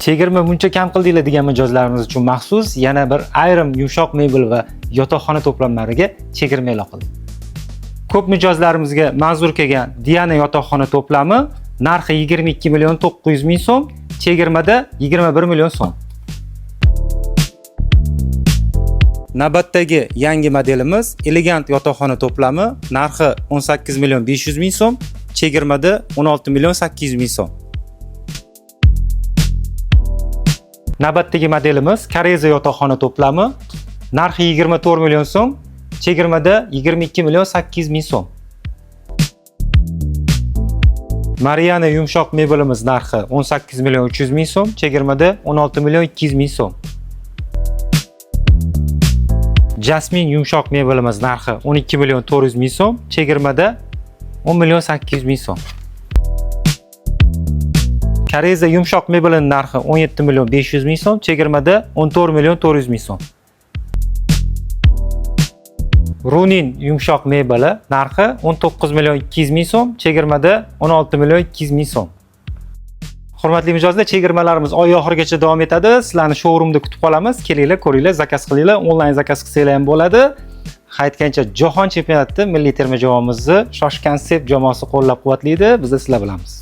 Chegirma muncha kam qildinglar degan mijozlarimiz uchun maxsus yana bir ayrim yumshoq mebel va yotoqxona to'plamlariga chegirma e'lon qildik. Ko'p mijozlarimizga manzur kelgan Diana yotoqxona to'plami narxi 22 million 900 ming so'm, chegirmada 21 million so'm. Navbatdagi yangi modelimiz elegant yotoqxona to'plami narxi 18 million 500 ming so'm, chegirmada 16 million 800 ming so'm. Navbatdagi modelimiz Kareza yotoqxona to'plami narxi 24 million so'm, chegirmada 22 million 800 ming so'm. Mariana yumshoq mebelimiz narxi 18 million 300 ming so'm, chegirmada 16 million 200 ming so'm. Jasmin yumshoq mebelimiz narxi 12 million 400 ming so'm, chegirmada 10 million 800 ming so'm. Kareza yumshoq mebelining narxi 17 million 500 ming so'm, chegirmada 14 million 400 ming so'm. Runin yumshoq mebeli narxi 19 million 200 ming so'm, chegirmada 16 million 200 ming so'm. Hurmatli mijozlar, chegirmalarimiz oy oxirigacha davom etadi. Sizlarni showroomda kutib qolamiz. Kelinglar, ko'ringlar, zakaz qilinglar. Onlayn zakaz qilsanglar ham bo'ladi. Aytgancha, jahon chempionatida milliy terma jamoamizni Shosh Konsept jamoasi qo'llab-quvvatlaydi. Biz sizlar bilanmiz.